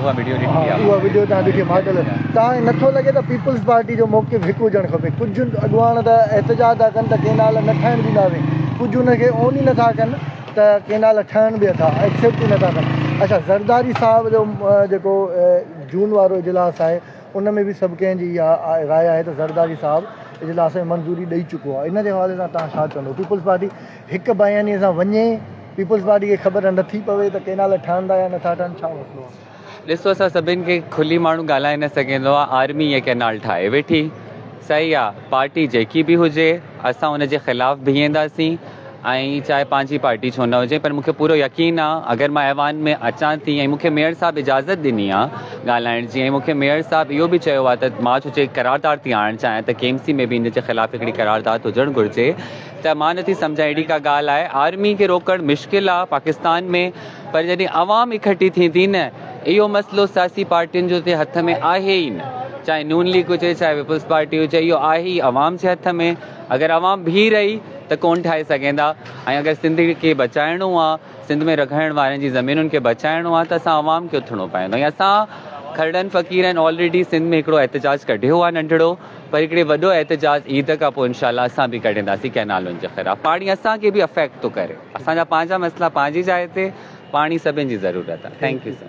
اها وڊيو ڏٺي ها آهي. اها وڊيو توهان ڏٺي ماڊل توهان کي نٿو لڳي ته پيپلز پارٽي جو موقف هڪ هجڻ کپي ڪجهه اڳواڻ ته احتجاج ٿا ڪن ته ڪينال نه ٺاهڻ ڏينداسين ڪجهه ان کي اون ئي نٿا ڪن ته ڪينال ٺهن به اٿا ايڪسيپٽ ئي نٿا ڪن اڇا زرداري صاحب جو جيڪو جون وارو اجلاس آهي ان ۾ به سڀ ڪنهن جي اها راء آهي ته زرداري صاحب اجلاس ۾ منظوري ڏئي چڪو آهي ان جي حوالي سان توهان ڇا چوندو پيپلز پارٽي هڪ بيانيي سان وڃي پيپلز پارٽي کي خبر نٿي پوي ته ڪينال ٺهن ٿا يا نٿا ٺهن ڇا مسئلو آهي. ڏسو اسان سڀن کي کلي ماڻهو ڳالهائي نه سگهندو آ آرمي اهي ڪينال ٺاهي ويٺي صحيح آ پارٽي جيڪي به هجي اسان ان جي خلاف بيهنداسين ۽ چاهي پنهنجي پارٽي ڇو نه هجي پر مونکي پورو يقين آ اگر مان ايوان ۾ اچان ٿي ۽ مونکي ميئر صاحب اجازت ڏني آ ڳالهائڻ جي ۽ مونکي ميئر صاحب اهو به چيو آ ته مان ڇو چي قرارداد ٿي آڻڻ چاهيان ته ڪي ايم سي ۾ به ان جي خلاف هڪڙي قرارداد هجڻ گهرجي ته مان نٿي سمجهان اهڙي ڪا ڳالهه آهي آرمي کي روڪڻ مشڪل آ پاڪستان ۾ پر جڏهن عوام اڪٺي ٿيندي نه اهو مسئلو سياسي پارٽين جو اتي هٿ ۾ آهي ئي نه چاهي نون ليگ هجي چاهي پيپلز پارٽي هجي اهو آهي ئي عوام جي هٿ ۾ اگر عوام بيهي رهي ته ڪون ٺاهي سگهندا ۽ اگر سنڌ کي بچائڻو آ سنڌ ۾ رگهڻ وارن جي زمينن کي بچائڻو آ ته اسان عوام کي اٿڻو پوندو ۽ اسان کرڙن فقيرن آلريڊي سنڌ ۾ هڪڙو احتجاج ڪڍيو آ ننڍڙو پر هڪڙي وڏو احتجاج عيد کان پوء انشاء الله اسان به ڪڍنداسين ڪئنالن جي خلاف پاڻي اسان کي به افيڪٽ ٿو ڪري اسان جا پنهنجا مسئلا پنهنجي جاء تي پاڻي سڀن جي ضرورت آ thank you sir.